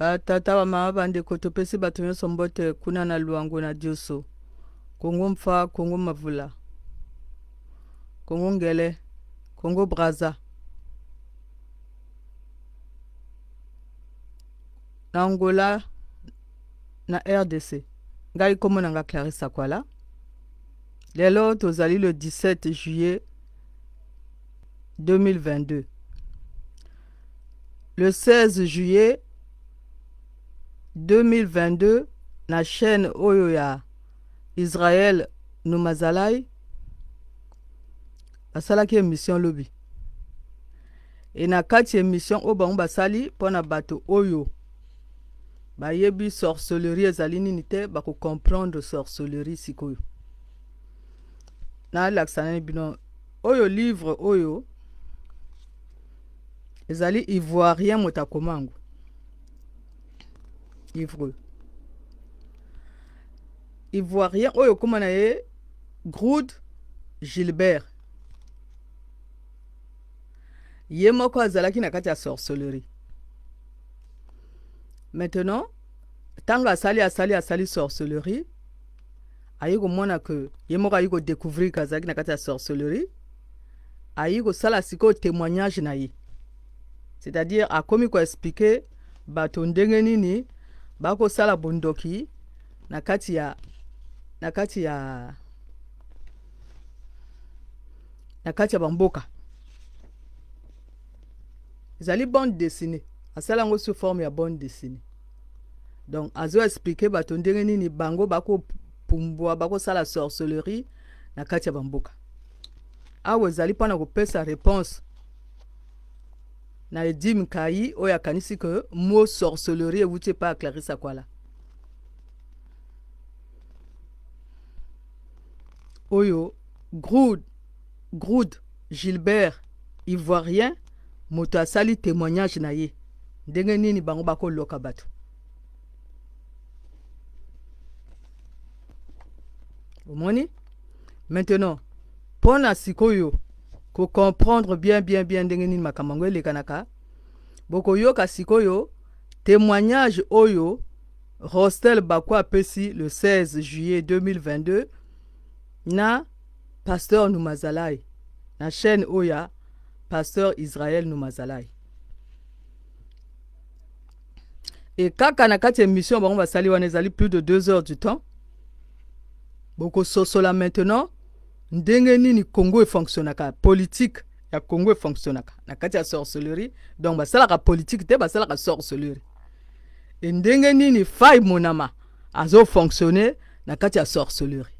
Ba tata, ba mama, bandeko, topesi bato nyonso mbote kuna na Luango na Dioso, Kongo Mfa, Kongo Mavula, Kongo Ngele, Kongo Braza, na Angola, na RDC. Ngai kombo na nga Clarisse Akwala. Lelo tozali le 17 juillet 2022. Le 16 juillet 2022 na chaîne oyo ya Israël Numazalai basalaki émission lobi. E na kati émission oyo bango basali mpo na bato oyo bayebi sorcellerie ezali nini te, bakocomprendre sorcellerie sikoyo. Nalakisa nani bino oyo livre oyo ezali ivoirien moto akoma yango, livre ivoirien oyo okoma na ye Groud Gilbert, ye moko azalaki na kati ya sorcellerie. Maintenant ntango asali asali asali sorcellerie, ayi komona ke ye moko ayi kodécouvrir ke azalaki na kati ya sorcellerie, ayi kosala sikoyo témoignage na ye, c'est-à-dire akomi koexpliquer bato ndenge nini bakosala bondoki na kati ya bamboka. Ezali bande dessinée, asala yango sous forme ya bande dessinée. Donc azo expliquer bato ndenge nini bango bakopumbwa, bakosala sorcellerie na kati ya bamboka. Awa ezali mpona kopesa réponse na Edim Kai oyo akanisi ke mot sorcellerie ewuti epai ya Clarisse Akwala. Oyo Groud Gilbert ivoirien moto asali témoignage na ye ndenge nini bango bakoloka bato. Omoni maintenant, mpo na sikoyo kocomprendre bien bien bien ndenge nini makambo yango elekanaka, bokoyoka sikoyo témoignage oyo Rostel Bako apesi le 16 juillet 2022 na pasteur Numazalai, na chaîne oyo ya pasteur Israël Numazalai. E kaka na kati ya émission bango basali wana, ezali plus de 2 heures du temps. Bokososola maintenant ndenge nini Congo efonctionnaka, politique ya Congo efonctionnaka na kati ya sorcellerie. Donc basalaka politique te, basalaka sorcellerie. E ndenge nini Fai Monama azofonctionne na kati ya sorcellerie.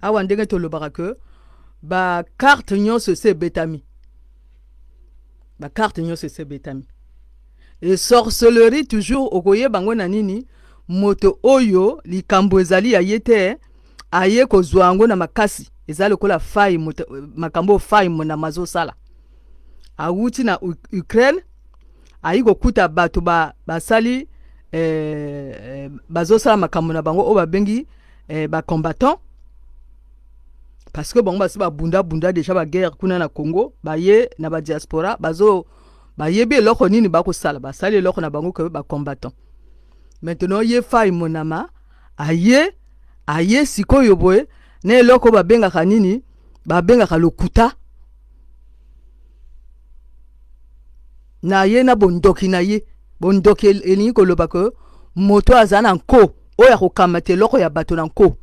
Awa ndenge tolobaka ke bacarte nyonso esi ebetami, bacarte nyonso esi ebetami. E sorcellerie toujours okoyeba yango na nini? Moto oyo likambo ezali ya ye te, aye kozwa yango na makasi. Eza lokola Fai, makambo oyo Fai Monama azosala. Awuti na Ukraine, ayi kokuta bato basali bazosala makambo na bango oyo babengi bacombattant, parce que bango basi babunda-bunda déjà baguerre kuna na Congo. Baye na badiaspora, bazo bayebi eloko nini bakosala, basali eloko na bango ke bacombattant. Maintenant ye Fai Monama aye sikoyo boye na eloko babengaka nini, babengaka lokuta na ye na bondoki na ye. Bondoki elingi koloba ke moto aza na nko oyo akokamata eloko ya bato na nko.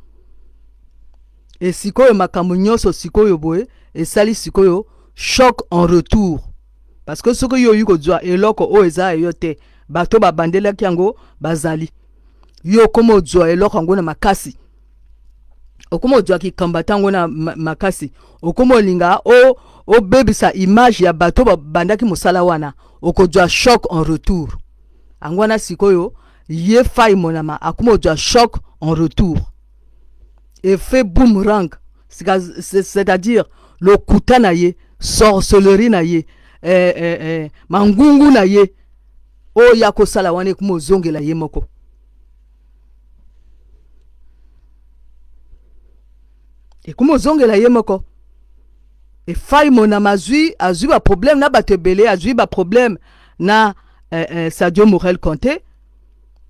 E sikoyo makambo nyonso sikoyo boye esali sikoyo choc en retour, parce que soki yo oyi kozwa eloko oyo eza ya yo te, bato babandelaki yango bazali, yo okoma ozwa eloko yango na makasi, okoma ozwa kikamba ntango na makasi, okoma olinga obebisa image ya bato babandaki mosala wana, okozwa choc en retour. Yango wana sikoyo ye Fai Monama akoma ozwa choc en retour, effet boomerang, c'est-à-dire lokuta na ye, sorcellerie na ye, mangungu na ye oyo ya kosala wana ekoma ozongela ye moko, ekoma ozongela ye moko. Efai Monama azwi baproblème na bato ebele, azwi baproblème na Sadio Morel Conte,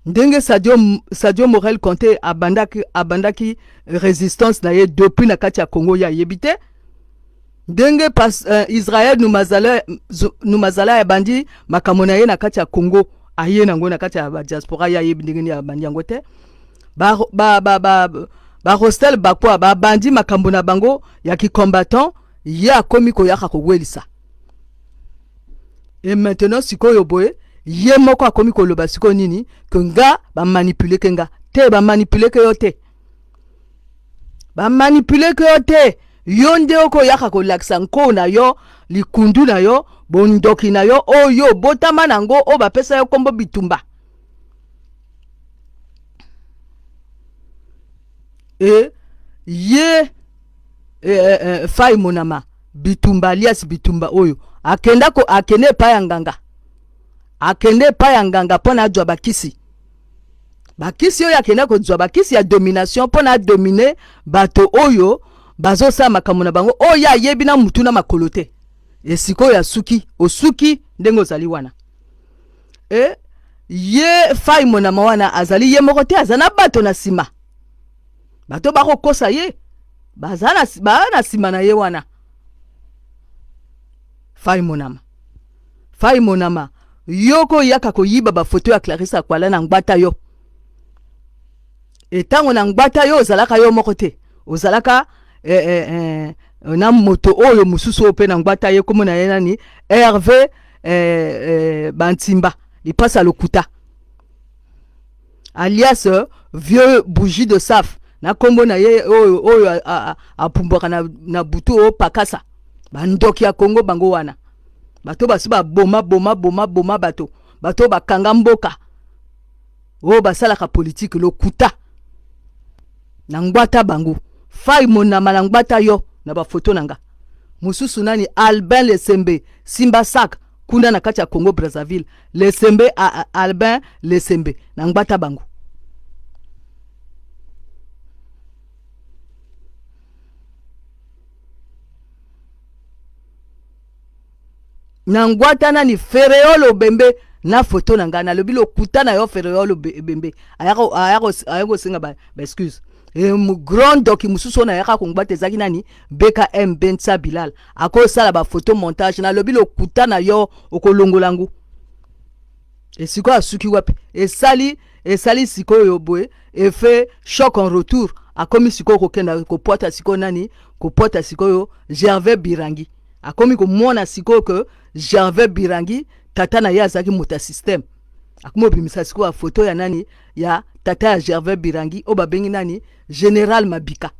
ndenge Sadio Morel Conte abandaki résistance na ye depuis na kati ya Congo, ye ayebi te ndenge Israel Numazala abandi makambo na ye na kati ya Congo, aye nango na kati ya badiaspora, ye ayebi ndenge nini abandi yango te. Barostel Bakwa babandi makambo na bango ya kicombattant, ye akomi koyaka kowelisa. Et maintenant sikoyo boye, ye moko akomi koloba sikoyo nini? Ke nga bamanipule ke nga te, bamanipule ke yo te, bamanipule ke yo te. Yo nde okoyaka kolakisa nko na yo, likundu na yo, bondoki na yo oyo obotama nango, oyo bapesa yo nkombo Bitumba. E ye Fai Monama Bitumba, alias Bitumba, oyo akenda ko akende epai ya nganga, akende epai ya nganga mpo na azwa bakisi. Bakisi oyo akenda kozwa, bakisi ya domination, mpo na adomine bato oyo bazosala makambo na bango oyo ayebi na mutu na makolo te. Esika oyo asuki, osuki ndenge ozali wana. E ye Fai Monama wana azali ye moko te, aza na bato na nsima, bato bakokosa ye, baza na nsima na ye wana. Fai Monama, Fai Monama, yo koyaka koyiba bafoto ya Clarisse Akwala na ngbata yo. Etango na ngbata yo, ozalaka yo moko te, ozalaka na moto oyo mosusu oyo mpe na ngbata ye, kombo na ye nani? Herve Bantimba Lipasa Lokuta, alias Vieux Bougie de Saf, na nkombo na ye oyo apumbwaka na butu oyo pakasa. Bandoki ya Kongo bango wana, bato basi baboma boma boma boma bato, bato bakanga mboka, oyo basalaka politike lokuta na ngbata bango. Fai Monama, na ngbata yo na bafoto na nga. Mosusu nani? Albin Lesembe Simba Sak, kuna na kati ya Congo Brazzaville. Lesembe, Albin Lesembe, na ngbata bango. Na ngwata nani? Fereol Obembe na foto na ngai. Nalobi lokuta na yo, Fereol Ebembe aya kosenga baexcuse. Ba grand doki mosusu oyo nayaka kongbata ezalaki nani? BKM Bensa Bilal, akosala bafoto montage. Nalobi lokuta na yo, okolongola yango. Esikoyo asuki wapi? Esali sikoyo boye effet choc en retour. Akomi sikoyo kokenda kopwata sikoyo nani? Kopwata sikoyo Gervais Birangi. Akomi komona sikoyo ke Gervais Birangi, tata na ye azalaki moto ya système. Akomi obimisa sikoyo ya foto ya nani? Ya tata ya Gervais Birangi oyo babengi nani? Général Mabika.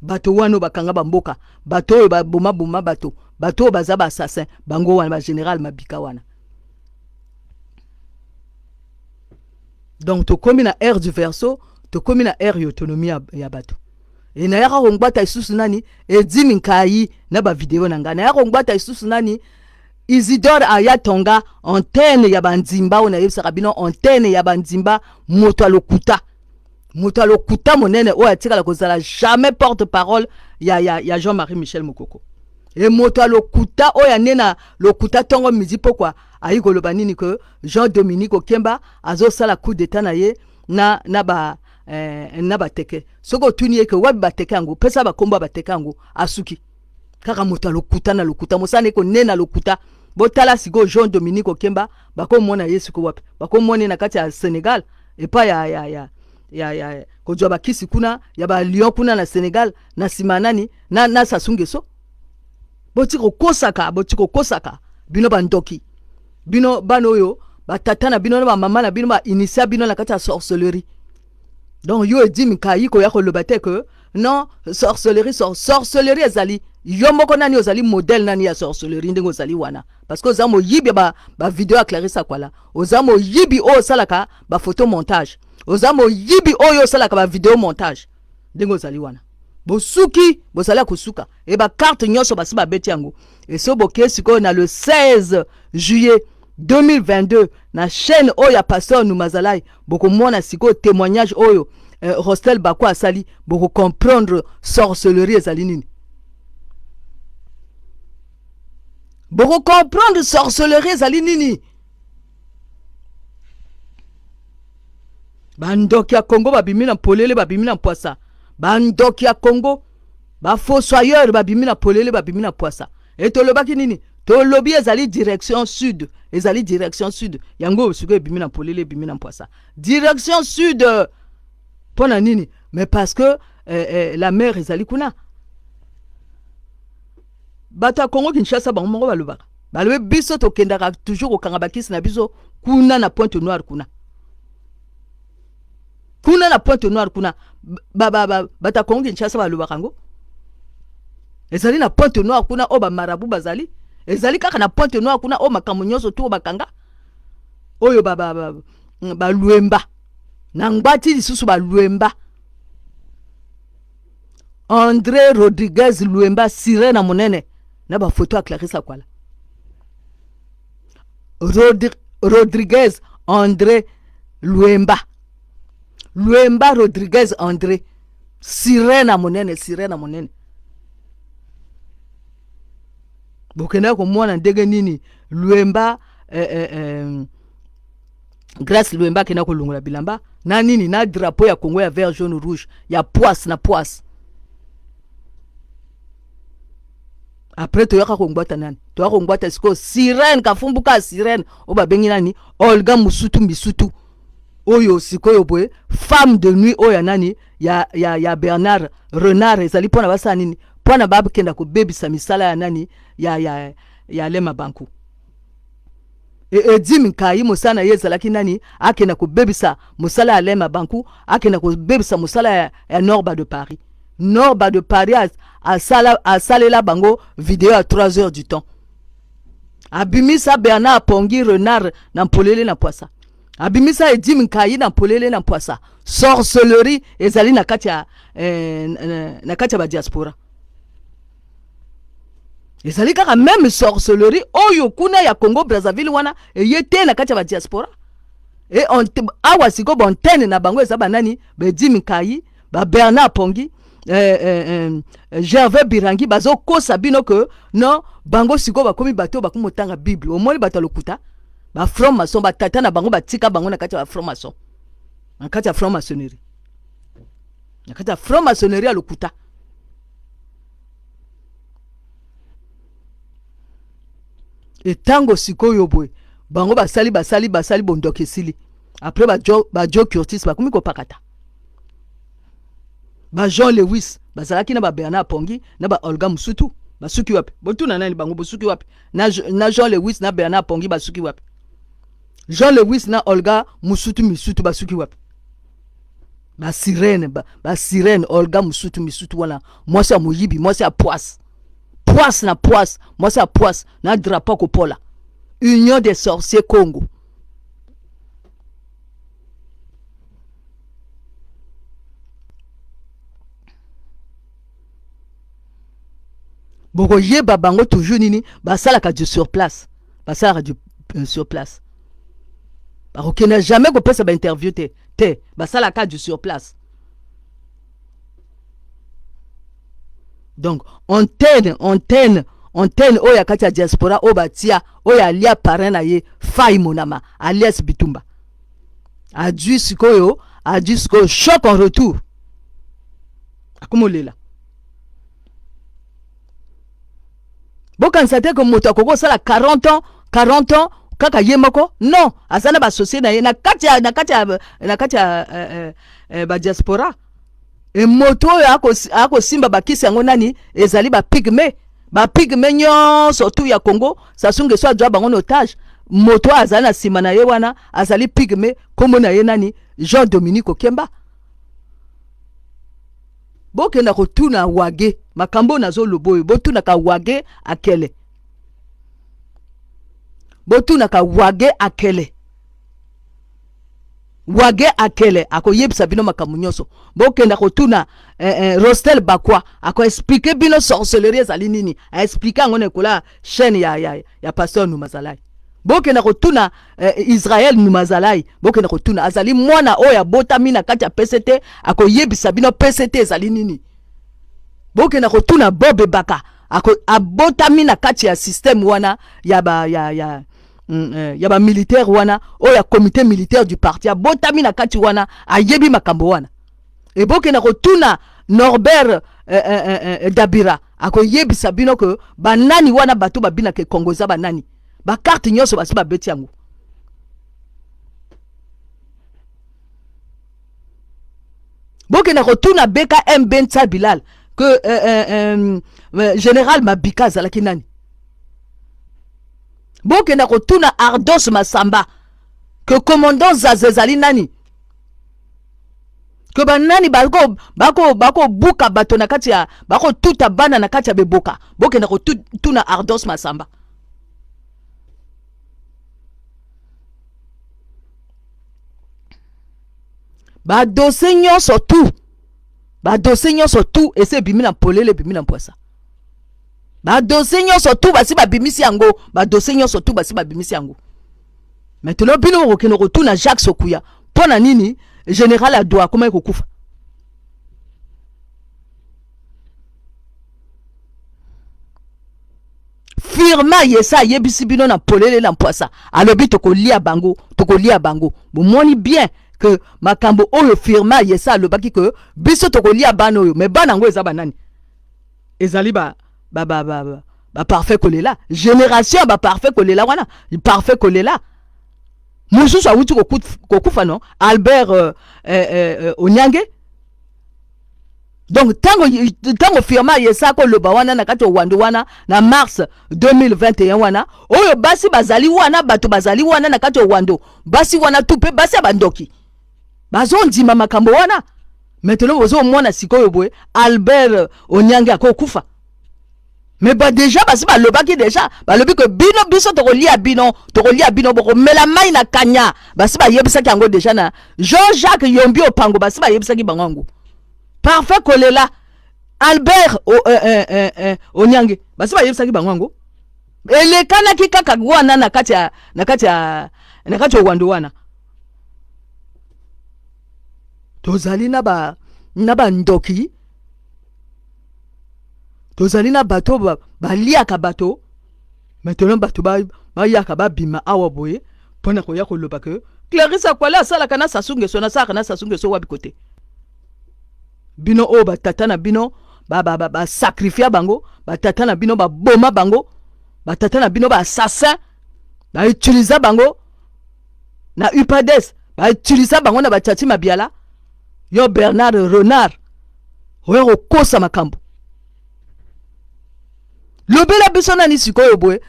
Bato wana oyo bakanga bamboka, bato oyo babomaboma bato, bato oyo baza baassassin, bango wana bagénéral Mabika wana. Donc tokomi na ère du Verseau, tokomi na ère ya autonomie ya bato. E nayaka kongbata lisusu nani? Edimi Nkai na bavideo na ngai. Nayaka kongbata lisusu nani? Isidore Ayatonga, antenne ya bandimba oyo nayebisaka bino, antenne ya bandimba, moto alokuta, moto alokuta monene oyo atikala kozala jamais porte parole ya Jean-Marie Michel Mokoko. E moto alokuta oyo anena lokuta ntongo, midi, pokwa, ayi koloba nini? Ke Jean Dominique Okemba azosala coup d'état na ye na bateke. Soki otuni ye ke wapi bateke yango, pesa bakombo ya bateke yango, asuki kaka. Moto alokuta na lokuta, mosala ekonena lokuta. Botala sikoyo Jean Dominique Okemba, bakomona ye sikoyo wapi? Bakomona ye na kati ya Sénégal, epai ya kozwa bakisi kuna ya balion kuna na Sénégal, na nsima nani? Na Sassou Nguesso. Boti kokosaka, boti kokosaka bino bandoki, bino bana oyo batata na bino na bamama na bino bainisia bino na kati ya sorcellerie. Donc yo Edimi Nkai koya koloba te ke non, sorcellerie, sorcellerie ezali yo moko. Nani ozali modèle nani ya sorcellerie ndenge ozali wana? Parce que oza moyibi ya bavideo ya Clarisse Akwala, oza moyibi oyo osalaka bafoto montage, oza moyibi oyo osalaka bavideo montage. Ndenge ozali wana, bosuki, bozali ya kosuka. E bakarte nyonso basi babeti yango. Eso boke sikoyo na le 16 juillet 2022 na chaîne oyo ya pasteur Numazalai, bokomona sikoyo témoignage oyo Rostel Bako asali, bokocomprendre sorcellerie ezali nini, bokocomprendre sorcellerie ezali nini. Bandoki ya Congo babimi na polele, babimi na mpwasa. Bandoki ya Congo, bafossoyeur babimi na polele, babimi na mpwasa. E tolobaki nini? Tolobi ezali direction sud, ezali direction sud. Yango sikoyo ebimi na polele, ebimi na mpwasa. Direction sud mpo na nini? Mais parce que la mer ezali kuna. Bato ya Congo Kinshasa bango moko balobaka, balobi biso tokendaka toujours kokanga bakisi na biso kuna na Pointe Noire, kuna kuna na Pointe Noire kuna. Bato ya Congo Kinshasa balobaka yango, ezali na Pointe Noire kuna oyo bamarabu bazali, ezali kaka na Pointe Noire kuna oyo makambo nyonso tu oyo bakanga oyo balwemba na ngbati lisusu balwemba. André Rodriguez Lwemba, sirene monene na bafoto ya Clarisse Akwala. Rodriguez André Lwemba, Lwemba Rodriguez André, sirene monene, sirene monene. Bokendaka komona ndenge nini Lwemba Grace Lwemba akenda kolongola bilamba na nini, na drapeau ya Congo ya vert, jaune, rouge ya poisse na poisse. Après toyaka kongwata nani? Toyaka kongwata sikoyo sirene kafumbuka, sirene oyo babengi nani, Olga Musutu Misutu, oyo sikoyo boye femme de nuit oyo ya nani, ya Bernard Renard. Ezali mpona basala nini? Mpona bakenda kobebisa misala ya nani, ya Lema Banku. Edim Nkai, mosala na ye ezalaki nani? Akenda kobebisa mosala ya Lema Banku, akenda kobebisa mosala ya Norba de Paris. Norba de Paris asalela bango video ya 3 heures du temps, abimisa Bernard Pongi Renard na mpolele na pwasa, abimisa Edim Nkai na mpolele na mpwasa. Sorcellerie ezali na kati ya badiaspora, ezali kaka même sorcellerie oyo kuna ya Congo Brazzaville wana eye te na kati ya badiaspora. E awa sikoyo bontene na bango eza banani? Bedim Nkai, babernard Pongi, Gervais Birangi. Bazokosa bino ke non, bango sikoyo bakomi bato oyo bakomi kotanga Bible. Omoni bato ya lokuta, bafranc maçon, batata na bango batika bango na kati ya bafranc maçon, na kati ya franc maçonnerie, na kati ya franc maçonnerie ya lokuta. Etango sikoyo boye bango basali basali basali bondoki, esili. Après bajo Curtis bakomi kopakata ba Jean Lewis bazalaki na ba Bernard Pongi na ba Olga Musutu. Basuki wapi? Botuna nani bango bosuki wapi? Na Jean Lewis na Bernard Pongi basuki wapi? Jean Lewis na Olga Musutu Misutu basuki wapi? Basirene, basirene Olga Musutu Misutu wana, mwasi ya moyibi, mwasi ya poisse, poisse na poisse, mwasi ya poisse na drapeau kopola, Union des sorciers Congo. Bokoyeba bango toujours nini? Basalaka du sur place, basalaka du sur place. Bakokende jamais kopesa bainterview te te, basalaka du sur place. Donc antenne oyo ya kati ya diaspora oyo batia, oyo alia parrain na ye Fai Monama alias Bitumba, adui sikoyo, adui sikoyo choc en retour, akomolela. Bokanisa te ke moto akoki kosala 40 ans, 40 ans kaka ye moko. Non, aza na baassocié na ye na kati ya badiaspora. E moto oyo akosimba bakisi yango nani? Ezali bapygmées, bapygmées nyonso tu ya Congo. Sassou Nguesso azwa bango na otage. Moto oyo azali na nsima na ye wana azali pygmée. Nkombo na ye nani? Jean Dominique Okemba. Bokenda kotuna wage makambo oyo nazoloba oyo. Botunaka wage akele, botunaka wage akele, wage akele akoyebisa bino makambo nyonso. Bokenda kotuna Rostel Bakwa, akoexpliquer bino sorcellerie ezali nini. Aexpliquer yango na ekola chaîne ya pasteur Numazalai. Bokenda kotuna Israel Numazalai, bokenda kotuna, azali mwana oyo abotami na kati ya PCT, akoyebisa bino PCT ezali nini. Bokenda kotuna Bob Ebaka, abotami na kati ya système wana ya ba ya, ya, ya bamilitaire wana, oyo ya comité militaire du parti, abotami na kati wana, ayebi makambo wana. Ebokenda kotuna Norbert Dabira, akoyebisa bino ke banani wana bato babinaka Kongo eza banani. Bakarte nyonso basi babeti yango. Bokenda kotuna BKM Bentsa Bilal que général Mabika azalaki nani. Bokenda kotuna Ardos Masamba que commandant Zaza ezali nani, ke banani bakobuka bako, bako bato na kati ya, bakotuta bana na kati ya beboka. Bokenda kotuna Ardos Masamba. Badossier nyonso tu, badossier nyonso tu esi ebimi na polele, ebimi na mpwasa. Badossier nyonso tu basi babimisi yango, badossier nyonso tu basi babimisi yango. Maintenant bino bokokende kotuna Jacques Sokuya mpo na nini général Adwa akomaki kokufa. Firma yesa ayebisi bino na polele na mpwasa, alobi tokolia bango, tokolia bango. Bomoni bien ke makambo oyo Firma yesa alobaki ke biso tokolia bana oyo, me bana yango eza banani? Ezali ba ba ba ba, ba, ba Parfait Kolela, génération ya ba Parfait Kolela wana. Parfait Kolela mosusu awuti kokufa, no Albert Onyange. Donc ntango Firma yesa koloba wana na kati ya Owando wana na mars 2021 wana, oyo basi bazali wana, bato bazali wana na kati ya Owando, basi wana tu mpe basi ya bandoki bazondima makambo wana. Maintenant bozomona sikoyo boye Albert Onyange akokufa, mais ba déjà basi balobaki déjà, balobi ke bino, biso tokolia bino, tokolia bino, bokomela mai na kanya. Basi bayebisaki yango déjà na Jean-Jacques Yombi Opango, basi bayebisaki bango yango. Parfait Kolela, Albert Onyange, basi bayebisaki bango yango. Elekanaki kaka wana na kati ya Owando wana. Tozali na bandoki, tozali na bato baliaka bato. Maintenant bato bayaka, babima awa boye mpona koya koloba ke Clarisse Akwale asalaka na Sassou Nguesso. Nasalaka na Sassou Nguesso wapi? Kote bino oyo batata na bino basacrifier bango, batata na bino baboma bango, batata na bino baassassin, bautiliser bango na UPADES, bautiliser bango na batiati Mabiala. Yo Bernard Renard, oya kokosa makambo. Lobela biso nani sikoyo boye?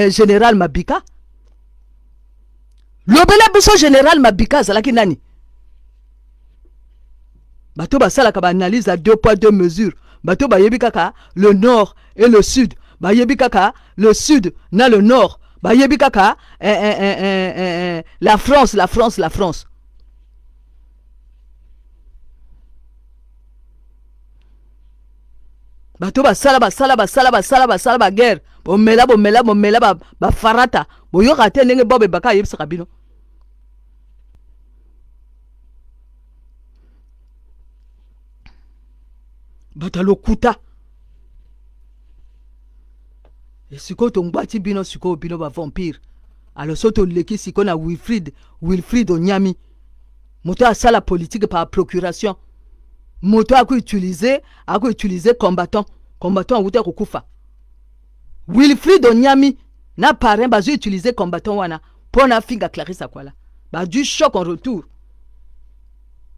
Général Mabika, lobela biso général Mabika azalaki nani? Bato basalaka baanalyse à deux poids deux mesures, bato bayebi kaka le nord et le sud, bayebi kaka le sud na le nord, bayebi kaka la France, la France, la France. Bato basala, basala, basala, basala, basala baguerre, bomela, bomela, bomela bafarata, boyoka te ndenge Bob Ebaka ayebisaka bino. Bato ya lokuta. Sikoyo tongwati bino, sikoyo bino bavampire. Alors so toleki sikoyo na Wilfrid Onyami, moto asala politique par procuration, moto akoutiliser combattant, combattant awuta kokufa. Wilfrid Onyami na parrain bazo utiliser combattant wana mpo na afinga Clarisse Akwala, badu choc en retour.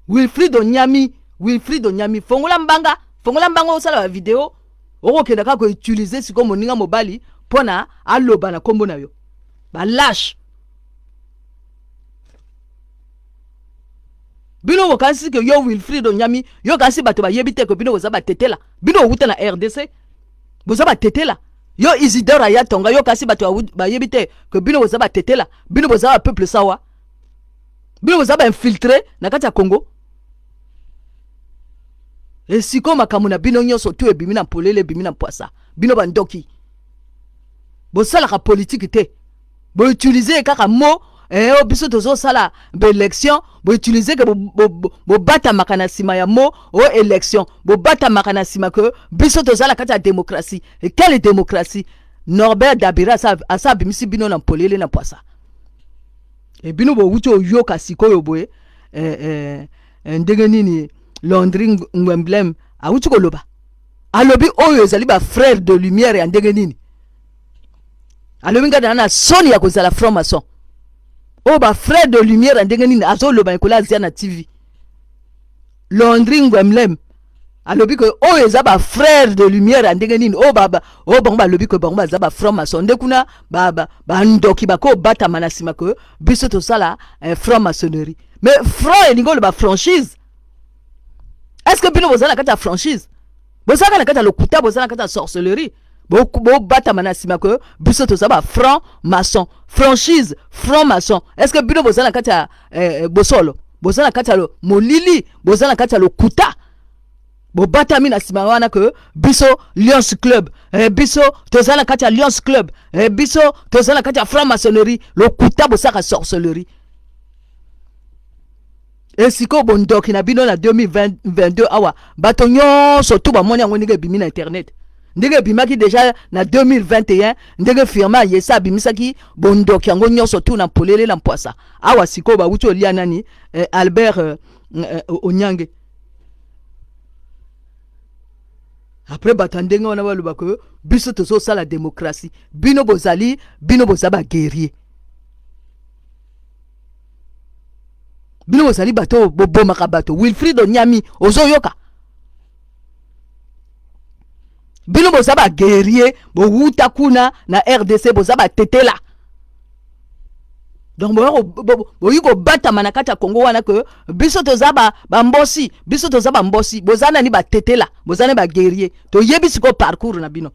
Wilfrid Onyami, Wilfrid Onyami, fongola mbanga, fongola mbanga, osala bavideo. Okokenda kaka koutiliser sikoyo moninga mobali mpo na aloba na nkombo na yo. Balâche bino. Bokanisi ke yo Wilfrid Onyami, yo kasi bato bayebi te ke bino boza batetela. Bino owuta na RDC, boza batetela. Yo Isidore Ayatonga, yo kasi bato bayebi te ke bino boza batetela. Bino boza bapeuple sawa, bino boza bainfiltré na kati ya Congo. Esiko makambo na bino nyonso tu ebimi na polele, ebimi na mpwasa. Bino bandoki, bosalaka politike te, boutiliser kaka mo oyo biso tozosala baélection. Boutiliser ke bobatamaka na nsima ya mo oyo élection, bobatamaka na nsima ke biso toza na kati ya démocratie. Quelle démocratie? Norbert Dabira asa abimisi bino na polele na mpwasa. E bino bowuti oyoka sikoyo boye eh, eh, eh, ndenge nini Landry Ngwemblem awuti koloba, alobi oyo ezali ba frère de lumière ya ndenge nini? Alobi ngai na na soni ya kozala franc maçon. Oyo ba frère de lumière ya ndenge nini azoloba ekola azia na TV? Landry Ngwemlem alobi ke oyo eza ba frère de lumière ya ndenge nini? Oyo oyo bango balobi ke bango baza ba franc maçon nde kuna bandoki ba, ba bakobatama na nsima ke biso tosala eh, franc maçonnerie. Mais franc elingi oloba franchise. Est ce que bino boza na kati ya franchise? Bozalaka na kati ya lokuta, boza na kati ya sorcellerie, bobatama na nsima ke biso toza ba franc maçon, franchise franc maçon. Est ce que bino boza na kati ya eh, bosolo? Boza na kati ya molili, boza na kati ya lokuta, bobatami na nsima wana ke biso Lions Club, eh, biso toza na kati ya Lions Club, eh, biso toza na kati ya franc maçonnerie. Lokuta, bosaka sorcellerie. Esikoyo bondoki na bino na 2022 awa, bato nyonso tu bamoni yango ndenge ebimi na internet, ndenge ebimaki deja na 2021, ndenge firme ayesa abimisaki bondoki yango nyonso tu na polele na mpwasa. Awa sikoyo bawuti olia nani, eh, Albert eh, eh, Onyange. Après bato ya ndenge wana baloba ke biso tozosala démocratie. Bino bozali, bino boza baguerrier, bino bozali bato oyo bobomaka bato. Wilfrid Onyami, ozoyoka? Bino boza baguerrier, bowuta kuna na RDC, boza batetela. Donc boyi kobatama na kati ya Congo wana ke biso toza bambosi, biso toza bambosi. Boza nani? Batetela. Boza nani? Baguerrier. Toyebi sikoyo parcours na bino.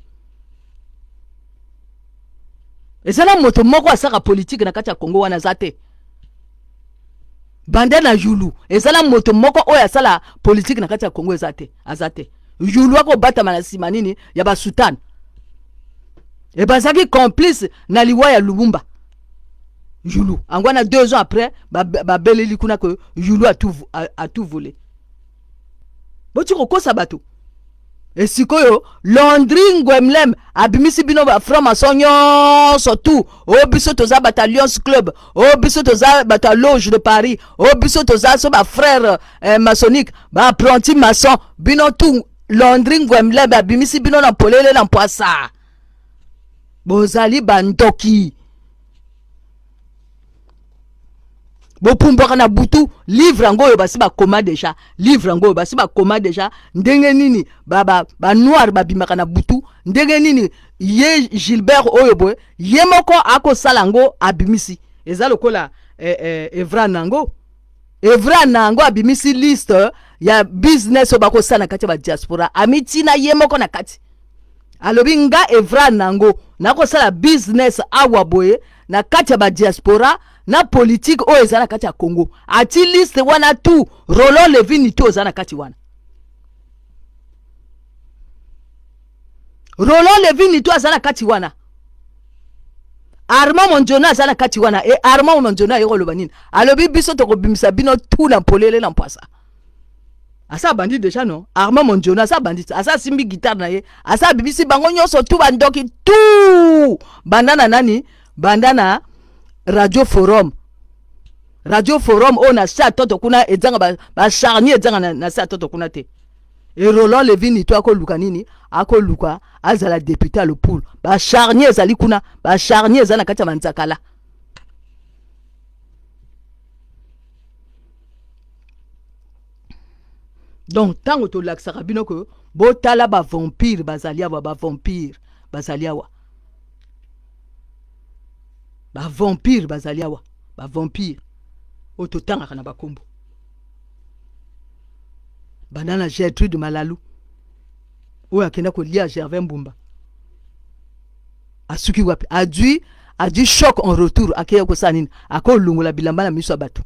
Eza na moto moko asaka politike na kati ya Congo wana aza te. Banda na Yulu, eza na moto moko oyo asala politike na kati ya Congo eza te, aza te. Yulu akobatama na nsima nini ya basutane e bazalaki complice na liwa ya Lumumba. Yulu ango wana, 2 ans après babeleli kuna ke Yulu a tout volé. Boti kokosa bato. Esikoyo Landry Ngwemlem abimisi bino ba franc maçon nyonso tu. Oyo biso toza bato ya Lions Club, oyo biso toza bato ya Loge de Paris, oyo biso toza so bafrère eh, maçonnique, baapprenti maçon. Bino tu, Landry Ngwemlem abimisi bino na polele na mpwasa. Bozali bandoki, bopumbwaka na butu. Livre yango oyo basi bakoma deja, livre yango oyo basi bakoma deja, ndenge nini banoir ba, ba babimaka na butu, ndenge nini ye Gilbert oyo boye ye moko akosala yango, abimisi. Eza lokola eh, eh, Evra nango, Evra nango abimisi liste ya business oyo bakosala na kati ya badiaspora. Amitina ye moko na kati, alobi: nga Evra nango nakosala business awa boye na kati ya badiaspora na politike oyo eza na kati ya Congo. Ati liste wana tu, Roland Levini tu oza na kati wana, Roland Levini tu aza na kati wana, Armand Monjono aza na kati wana. E Armand Monjono aye koloba nini? Alobi biso tokobimisa bino tu na polele na mpwasa. Asa abandi deja no. Armand Monjono asa abandi, asa asimbi guitare na ye, asa abimisi bango nyonso tu, bandoki tu. Banda na nani? Banda na Radio Forum, Radio Forum oyo na se atoto kuna ezanga bacharnier, ezanga na se atoto kuna te. E Roland Levini to akoluka nini? Akoluka azala député ya Lopulu. Bacharnier ezali kuna, bacharnier eza na kati ya manzakala. Donc ntango tolakisaka bino ke botala, bavampire bazali awa, bavampire bazali awa, bavampire bazali awa, bavampire oyo totangaka na bakombo, banda na Gertrude Malalu oyo akenda kolia Gervais Mbumba, asuki wapi? Adui choc en retour. Akeya kosala nini? Akolongola bilamba na miso ya bato.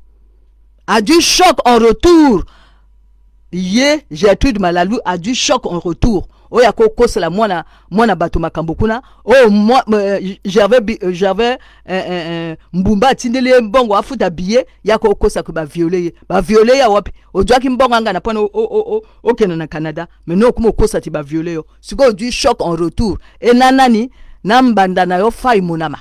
Adui choc en retour. Ye Gertrude Malalu adui choc en retour. Oyo akokosela mwana bato makambo kuna oyo Gervais Mbumba atindeli ye mbongo afuta billet ya kokosa ke baviole ye. Baviole ye wapi? Ozwaki mbongo anga na mpona okende na Canada, mais no okoma okosa ti baviole yo. Sikoyo ozwi choc en retour. E na nani? Na mbanda na yo Fai Monama.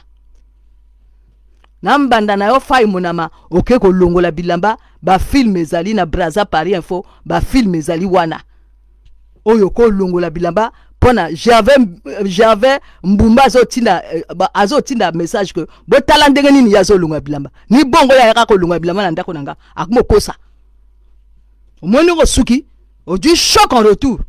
Na mbanda na yo Fay Monama oke kolongola bilamba, ba film ezali na Brazza Paris Info, ba film ezali wana oyo kolongola bilamba pona Gervais, Gervais Mbumba azotinda eh, azotinda message que botala ndenge nini ye azolongola bilamba ni bongo ye ayaka kolongola bilamba na ndako na nga akomokosa omoni okosuki ozwi choc en retour.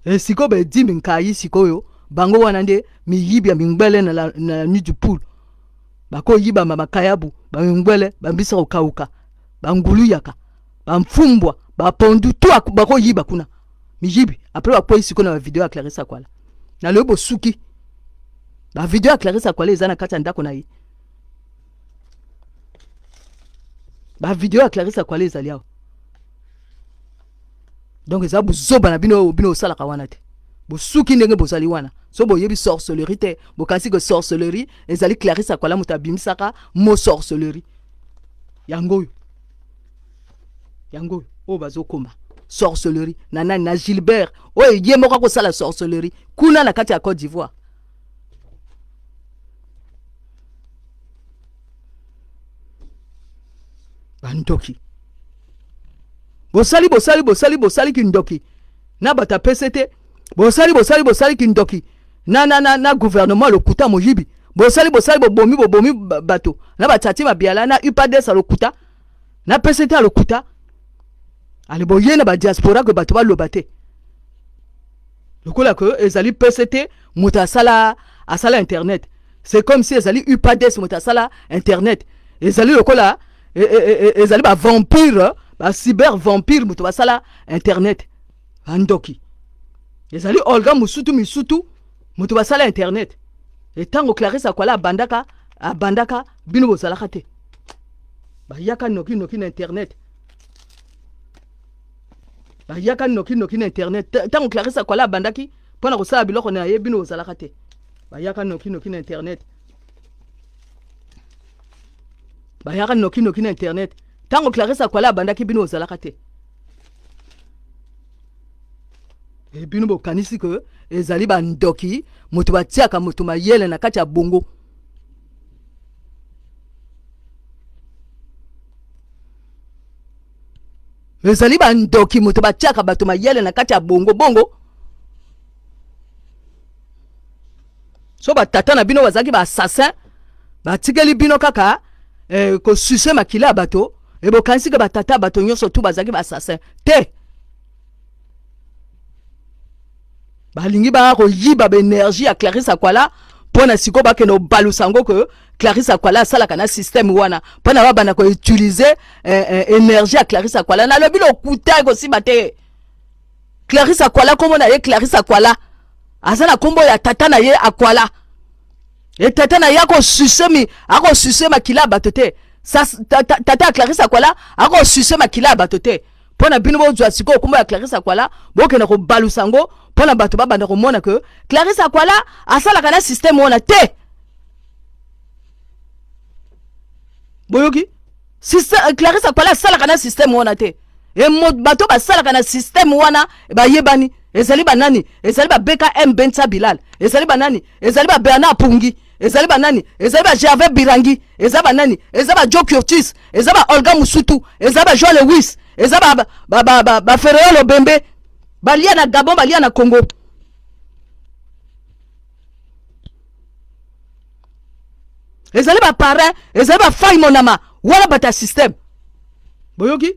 E sikoyo baedimi nkayi sikoyo bango wana nde miyibi ya mingbele na la, na la nuit du poule bakoyibama makayabu bamingbele bambisa kokauka banguluyaka bamfumbwa bapondu tu bakoyiba kuna miyibi apres bakwei sikoyo na bavideo ya Clarisse Akwala nalobi bosuki bavideo ya Clarisse Akwala eza na kati ya ndako na ye bavideo ya Clarisse Akwala ezali awa donc eza buzoba na bino oyo bino osalaka wana te bosuki ndenge bozali wana so boyebi sorcellerie te bokanisi ke sorcellerie ezali Clarisse Akwala moto abimisaka mo sorcellerie yango oyo yango oyo oyo bazokoma sorcellerie na nani na Gilbert oyo ye moko akosala sorcellerie kuna na kati ya Côte d'Ivoire. Bandoki bosali bosali bosali bosali kindoki na bato apese te bosali bosali bosali kindoki na, na, na, na gouvernement lokuta moyibi bosali bosali bobomi bobomi bato na batati mabiala na upades ya lokuta na pese te ya lokuta ale boye na badiaspora ke bato baloba te lokola ke ezali pese te moto asala asala internet c'est comme si ezali upades moto asala internet ezali lokola e, e, e, e ezali bavampire bacyber vampire moto basala internet bandoki ezali olga mosutu misutu moto basala internet etango Clarisse Akwala abandaka abandaka bino bozalaka te bayaka noki noki na internet bayaka noki noki na internet ntango Clarisse Akwala abandaki mpo na kosala biloko na ye bino bozalaka te bayaka noki noki na internet bayaka noki noki na internet ntango Clarisse Akwala abandaki bino bozalaka te e bino bokanisi ke ezali bandoki moto batiaka moto mayele na kati ya bongo ezali bandoki moto batiaka bato mayele na kati ya bongo bongo so batata na bino bazalaki baassassin batikeli bino kaka eh, kosuse makila ya bato ebokanisi ke batata ya bato nyonso tu bazalaki baassassin te balingi baya koyiba baenergie ya Clarisse Akwala mpo na sikoyo bakende kobalusa yango ke Clarisse Akwala asalaka na systeme wana mpo na babanda koutilize eh, eh, energie ya Clarisse Akwala. Nalobi lokuta ekosimba te. Clarisse Akwala nkombo na ye Clarisse Akwala aza na nkombo ya tata na ye Akwala e tata na ye akosuse mi akosuse makila ya bato te tata ya Clarisse Akwala akosuse makila ya bato te mpo na bino bozwa sikoyo nkombo ya Clarisse Akwala bokende kobalusa yango mpo na bato babanda komona ke Clarisse Akwala asalaka na systeme wana te boyoki Clarisse Akwala asalaka na systeme wana te e bato basalaka na systeme wana bayebani ezali banani ezali ba BKM Bensa Bilal ezali banani ezali ba Bernard Pungi ezali banani ezali ba Gervais Birangi eza banani eza ba Joe Curtis eza ba Olga Musutu eza ba Jean Lewis eza ba ba ba ba, ba Ferreol Obembe balia na Gabon balia na Congo ezali ba parrain ezali ba fai monama wana bato ya système boyoki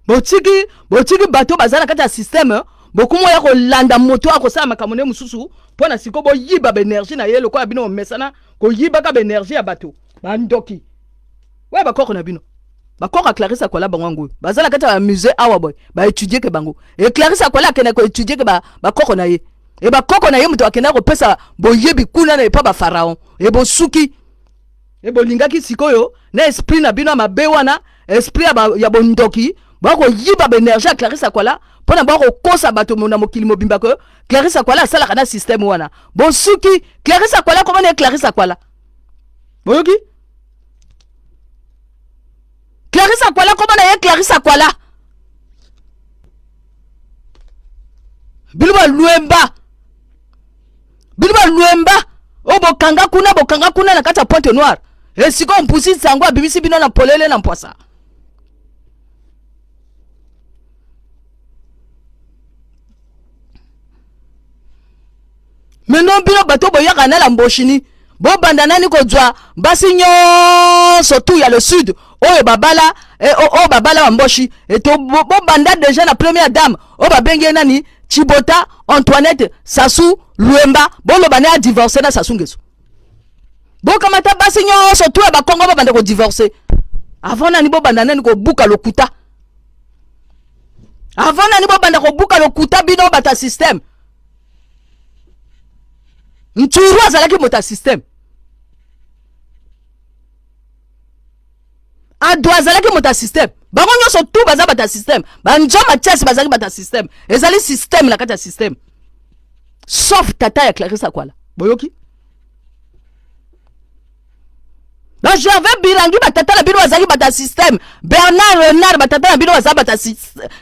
botiki botiki bato baza na kati ya systeme bokomi oya kolanda moto akosala makambo nde mosusu mpo na sikoyo boyiba baenergie na ye lokola bino bomesana koyibaka baenergie ya bato bandoki oyo bakoko na bino bakoko ya Clarisse Akwala bango yango oyo baza na kati ya bamusée awa boye baetudie ke bango e Clarisse Akwala akenda koetudie ke bakoko na ye e bakoko na ye moto akenda kopesa boyebi kuna na epa bafaraon e bosuki e bolingaki sikoyo na esprit na bino ya mabe wana esprit ya, ba, ya bondoki bakoyiba baenergie ya Clarisse Akwala mpo na bakokosa bato na mokili mobimba ke Clarisse Akwala asalaka na systeme wana bosuki Clarisse Akwala komona ye Clarisse Akwala boyoki Clarisse Akwala komona ye Clarisse Akwala. Bino ba Luemba, bino ba Luemba oyo bokanga kuna, bokanga kuna na kati ya Pointe Noire, esika mpusi sango abimisi bino na polele na mpwasa. Meno bino bato boyaka na la mboshini, bobanda nani kozwa basi nyonso tu ya le sud oyo babala eh, oyo babala bamboshi eto bobanda deja na première dame oyo babengi ye nani, Chibota Antoinette Sassou Luemba, boloba ne adivorce na Sassou Nguesso. Bokamata basi nyonso tu ya bakongo babanda kodivorce avant nani bobanda nani kobuka lokuta, avant nani bobanda kobuka lokuta bino bato ya système. Nturu azalaki moto ya système, Ado azalaki moto ya système, bango nyonso tu baza bato ya système. Banjo Mathias bazalaki bato ya système, ezali système na kati ya système, sauf tata ya Clarisse Akwala. Boyoki ba Gervais Birangi, batata na bino bazalaki bato ya système. Bernard Renard, batata na bino baza bato ya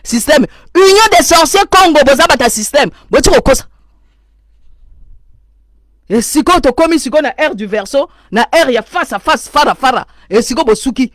système. Union des sorciers Congo, boza bato ya système. Boti kokosa. E sikoyo tokomi sikoyo na ère du verso, na ère ya face à face, fara fara. E sikoyo bosuki,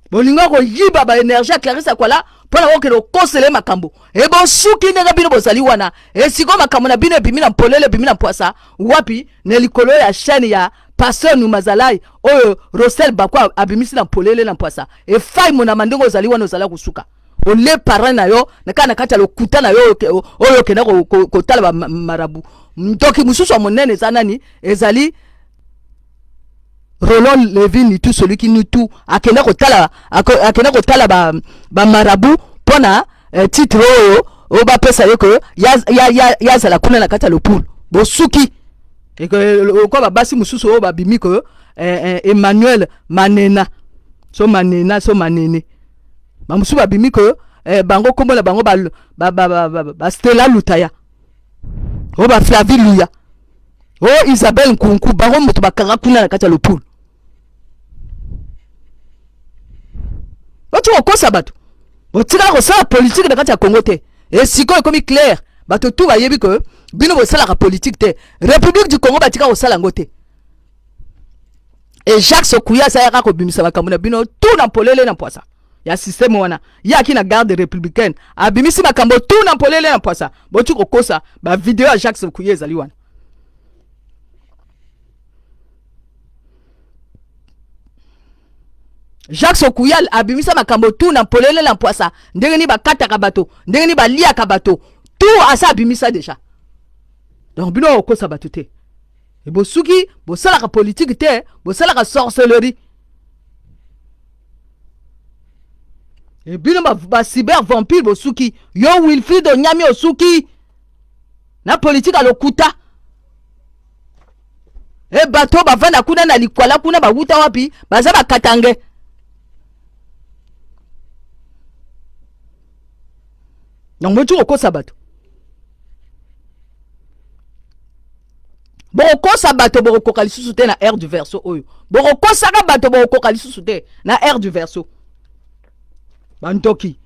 bolinga koyiba ba énergie ya Clarisse Akwala mpo na kokende kokosela ye makambo. E bosuki ndenge bino bozali wana. E sikoyo makambo na bino ebimi na mpolele, ebimi na mpwasa wapi? Na likolo ya chaîne ya Pasteur Numazalai oyo Rosel Bakwa abimisi na mpolele na mpwasa. Efai monama ndenge ozali wana, ozala kosuka ole parrain na yo na kaka na kati ya lokuta na yo oyo okenda kotala ba marabu. Ndoki mosusu ya monene eza nani? Ezali Roland Levin Nitu, celui qui nous tout akenda kotala, akenda kotala ba, ba marabu mpona titre oyo oyo bapesa ye ke yazala kuna na kati ya lopulu. Bosuki okwa babasi mosusu oyo babimi ke Emmanuel Manena, so Manena, so Manene, bamosusu babimi ke bango nkombo na bango ba, ba, ba, ba, ba Stella Lutaya, oyo ba Flavi Luya, oyo Isabelle Nkunku, bango moto bakanga kuna na kati ya lopulu. Boti kokosa bato, botikala kosala politike na kati ya Congo te. Esikoyo ekomi clair, bato tu bayebi ke bino bosalaka politike te. République du Congo batika kosala yango te. E Jacques Sokuya asalaka kobimisa makambo na bino tu na polele na mpwasa ya système wana. Ye aki na garde républicaine, abimisi makambo tu na polele na mpwasa. Boti kokosa, bavideo ya Jacques Sokuya ezali wana. Jacques Okuyal abimisa makambo tu na polele na mpwasa, ndenge nini bakataka bato, ndenge nini baliaka bato, tu asa abimisa deja. Donc bino okosa bato te. Bosuki, bosalaka politike te, bosalaka sorcellerie. E bino ba, ba cyber vampire, bosuki. Yo Wilfried Onyami, osuki na politike ya lokuta. E bato bavanda kuna na likwala kuna, bawuta wapi? Baza bakatange. Donc boti kokosa bato, bokokosa bato, bokokoka lisusu te na ère du verso oyo. Bokokosaka bato, bokokoka lisusu te na ère du verso. Bandoki,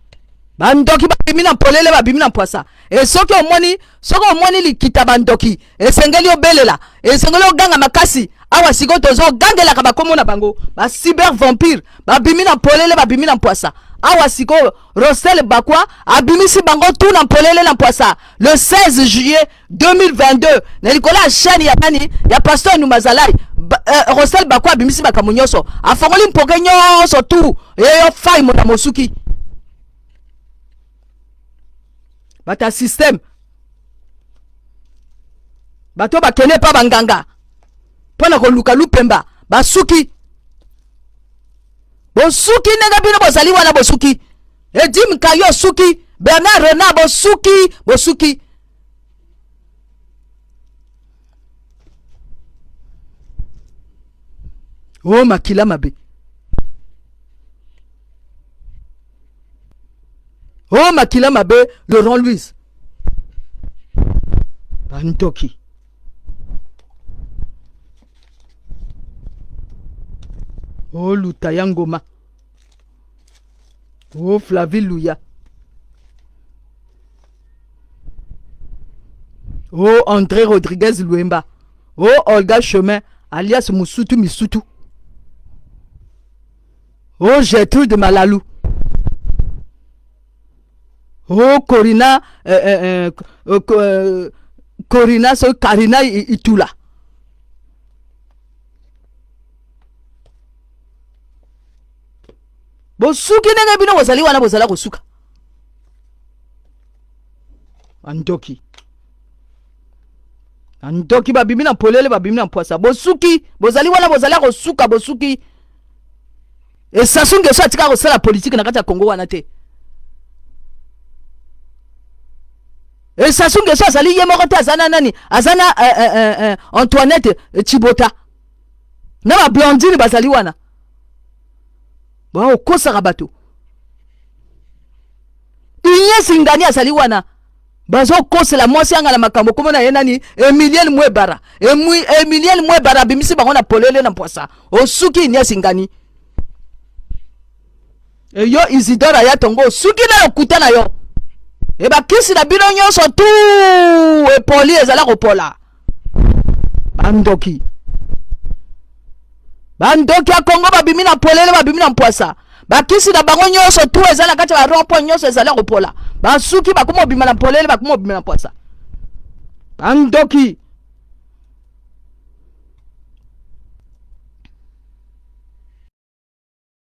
bandoki babimi na polele, babimi na mpwasa. E soki omoni, soki omoni likita bandoki, esengeli obelela, esengeli oganga makasi. Awa sikoyo tozogangelaka bakombo na bango, ba cyber vampire babimi na polele, babimi na mpwasa. Awa sikoyo Rosel Bakwa abimisi bango tu na polele na mpwasa le 16 juillet 2022 na likolo ya chaîne ya nani, ya Pasteur Numazalai. Rosel Bakwa abimisi makambo nyonso, afongoli mpoke nyonso tu eyo fai mona mosuki bato ya système, bato bakende pa banganga mpo na koluka lupemba, basuki. Bosuki ndenge bino bozali wana, bosuki. Edim Kayo osuki, Bernard Renard bosuki, bosuki. O makila mabe, o makila mabe, Laurent Louise, bandoki. O Luta ya Ngoma, o Flavi Luya. O oh, André Rodriguez Luemba, o oh, Olga Chemin alias Musutu Misutu, o oh, Gertrude Malalu, o Corina euh, euh, euh, euh, Corina so Karina Itula. Bosuki ndenge bino bozali wana, bozala kosuka bandoki. Bandoki babimi na polele, babimi na mpwasa. Bosuki, bozali wana, bozali kosuka, bosuki. E Sassou Nguesso atika kosala politike na kati ya Congo wana te. E Sassou Nguesso azali ye moko te, aza na nani? Aza na Antoinette Tshibota na ba Blandine bazali wana. Baokosaka bato. Ignace Ngani azali wana, bazokosela mwasi yanga na makambo komona na ye nani? Emilienne Mwebara. Emilienne Mwebara abimisi bango na polele na mpwasa. Osuki Ignace Ngani. Eyo Isidore aya tongo, osuki na lokuta na yo. E bakisi na bino nyonso tu epoli, ezala kopola. Bandoki, bandoki ya Kongo babimi na polele, babimi na mpwasa. Bakisi na bango nyonso tu eza na kati ya barond-point nyonso ezali ya kopola. Basuki, bakoma obima na polele, bakoma obima na mpwasa. Bandoki.